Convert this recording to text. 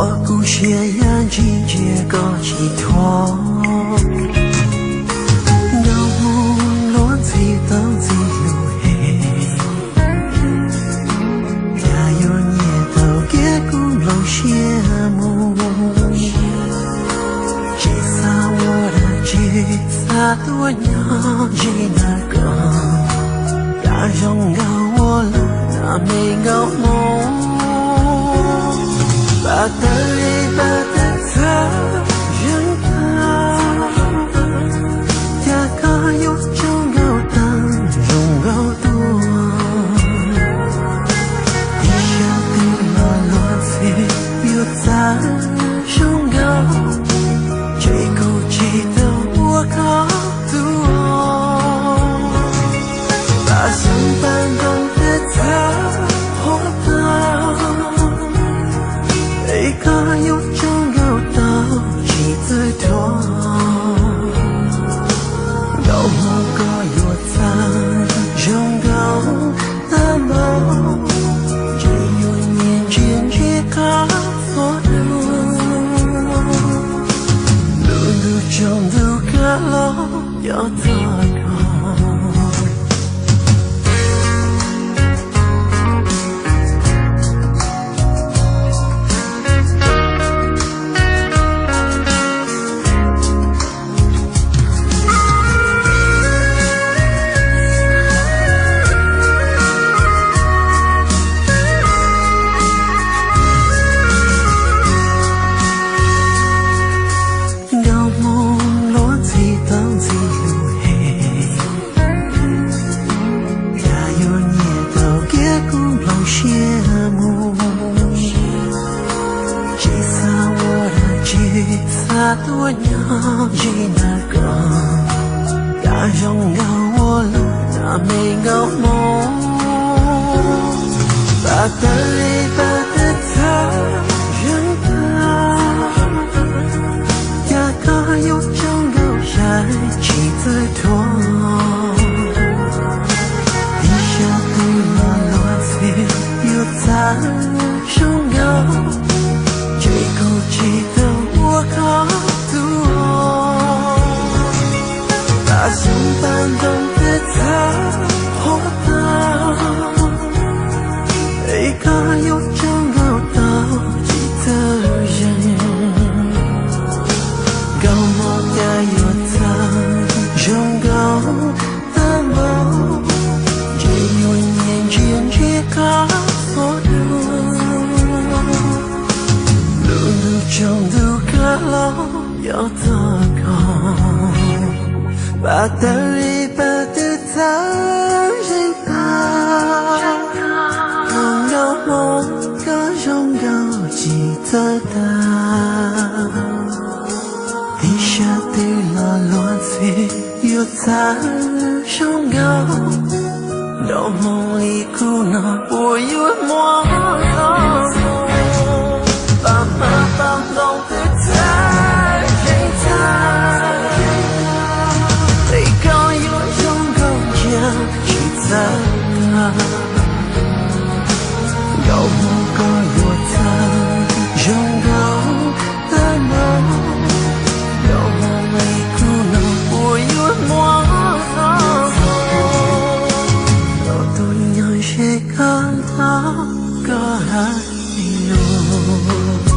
Ua kuv siab yam ntsis ntsia koj tsis thuam, nkauj Hmoob luag ntxhi tau ntxhi lus heev. Cas yuav nyiam tau kiag kuv nplooj siab mus, tsis xav ua dab tsi, xav tuaj nyob ze ntawm koj. Cas zoo nkauj ua luaj na me nkauj Hmoob, pab tawg li pab twb txhawj zeeg tag. Cas koj yuav tsaug nkauj tag zoo nkauj tuaj, ib sab twg los luag ntxhi yuav txawj zoo nkauj, ntshe kuv tsis tau ua koj tus. Pab xeeb pab ntoo twb txawj qhuav tag, es koj yuav tsaug nkauj tau tsis txawj thuam. Nkauj Hmoob koj yuav txawj zoo nkauj tag npaum, ntshe yuav nyiam ntsia ntsia koj txhua hnub. Lub ntuj tsaus ntuj kawg los cov txog koj. Nkauj Hmoob luag ntxhi tau ntxhi lus heev, cas yuav nyiam tau kiag kuv nplooj siab mus, tsis xav ua dab tsi, xav tuaj nyob ze ntawm koj. Cas zoo nkauj ua luaj na me nkauj Hmoob, pab tawg li pab twb txhawj zeeg tag. Cas koj yuav tsaug nkauj sai tsis txawj thuam, ib sab twg los luag ntxhi yuav txawj zoo nkauj, ntshe kuv tsis tau ua koj tus. Pab xeeb pab ntoo twb txawj qhuav tag, es koj yuav tsaug nkauj tau tsis txawj zeeg. Nkauj Hmoob cas yuav txawj zoo nkauj tag npaum, ntshe yuav nyiam ntsia ntsia koj txhua hnub. Lub ntuj tsaus ntuj kawg los cov txog koj, pab tawg li pab twb txawj zeeg tag. Nkauj Hmoob koj zoo nkauj tsis txawj tag, ib sab twg los luag ntxhi yuav txawj zoo nkauj. Nkauj Hmoob li kuv no puas yuav muaj los, pab hmab pab ntoo twb txawj zeeg tag, es koj yuav zoo nkauj ntsia tsis txawj tag. Nkauj Hmoob koj yuav txawj zoo nkauj tag npaum, Nkauj Hmoob li kuv no puas yuav muaj los, los tuaj nyob ze koj tau koj hais lus.